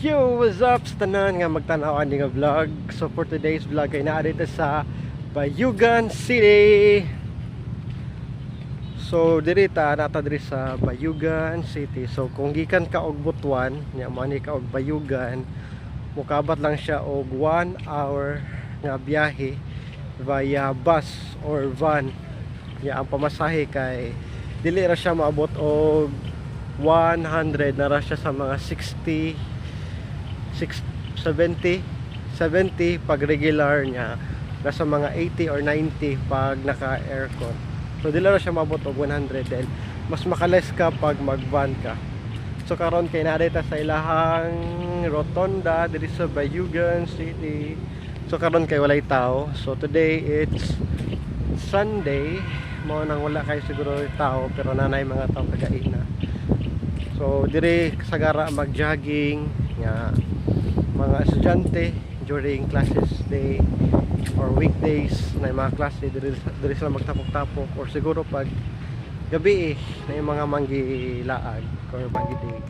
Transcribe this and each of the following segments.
Yo, what's up sa tanan nga magtanaw ani nga vlog. So for today's vlog ay naa dito sa Bayugan City. So diri ta nata diri sa Bayugan City. So kung gikan ka og Butuan, nya mo ka og Bayugan, mukabat lang siya og 1 hour nga biyahe via bus or van. Nya ang pamasahe kay dili ra siya maabot og 100, na ra siya sa mga 60, 6, 70, 70 pag regular niya, nasa mga 80 or 90 pag naka aircon. So dili ra siya maabot og 100, then mas makales ka pag mag van ka. So karon kay naa ta sa ilahang rotonda diri sa Bayugan City. So karon kay walay tao. So today it's Sunday, mao nang wala kay siguro tao, pero nanay mga tao kagaina. So diri sagara mag-jogging nga mga estudyante during classes day or weekdays na yung mga klase diri sila magtapok-tapok, or siguro pag gabi eh, na yung mga manggilaag or manggidig.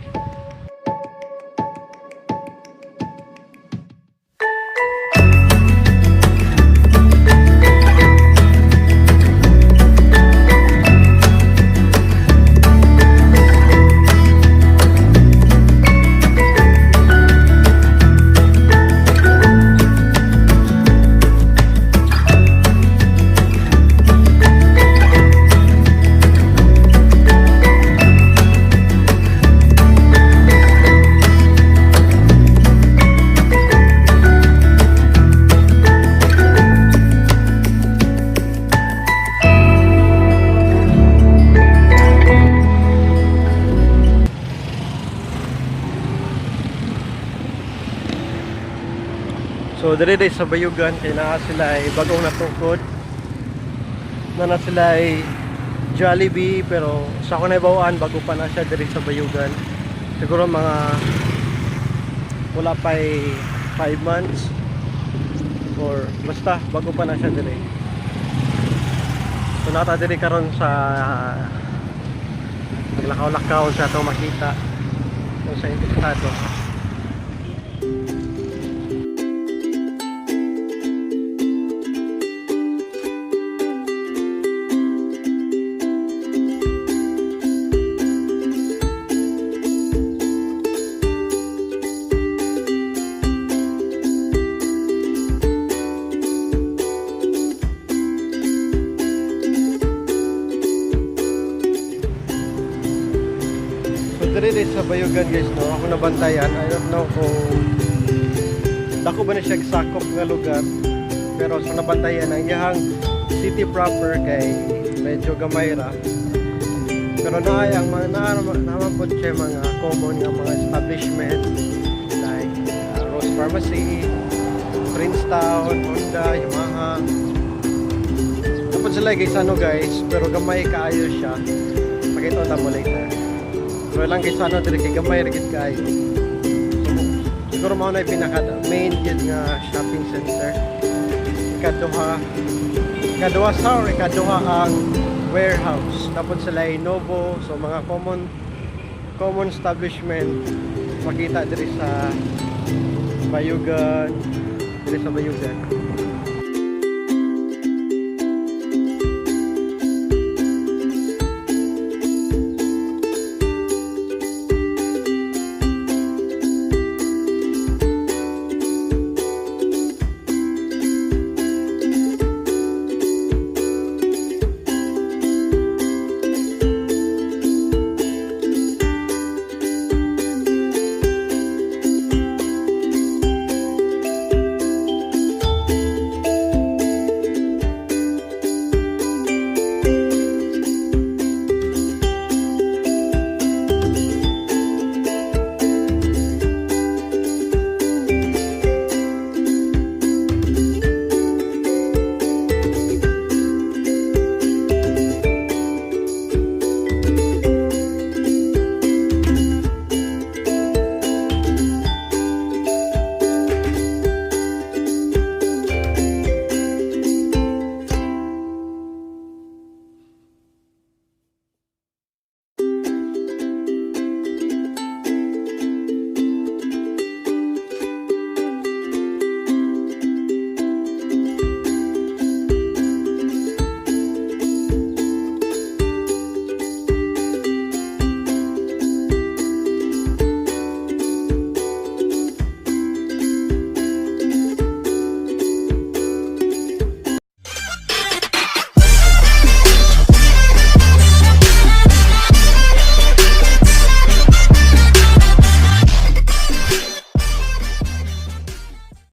So diri diri sa Bayugan kay naa sila ay bagong natukod na sila ay Jollibee, pero sa ako naibawaan bago pa na siya diri sa Bayugan. Siguro mga wala pa 5 months or basta bago pa na siya diri. So nata diri karon sa naglakaw-lakaw sa atong makita kung sa interesado. So diri diri sa Bayugan, guys, no, ako nabantayan, I don't know kung dako ba na siya sakop nga lugar, pero sa nabantayan ang iyahang city proper kay medyo gamay ra. Pero naay ang mga naa pod siya mga common nga mga establishment like Rose Pharmacy, Princetown, Honda, Yamaha. Tapos sila guys, ano guys, pero gamay kaayo siya. Pakita ta mo later. Pero lang guys, ano diri kay gamay ra gid kaayo. So, siguro mao na yung pinaka main gid nga shopping center. Ikaduha sa or ikaduha ang warehouse. Tapos sila ay Novo, so mga common common establishment makita diri sa Bayugan, diri sa Bayugan.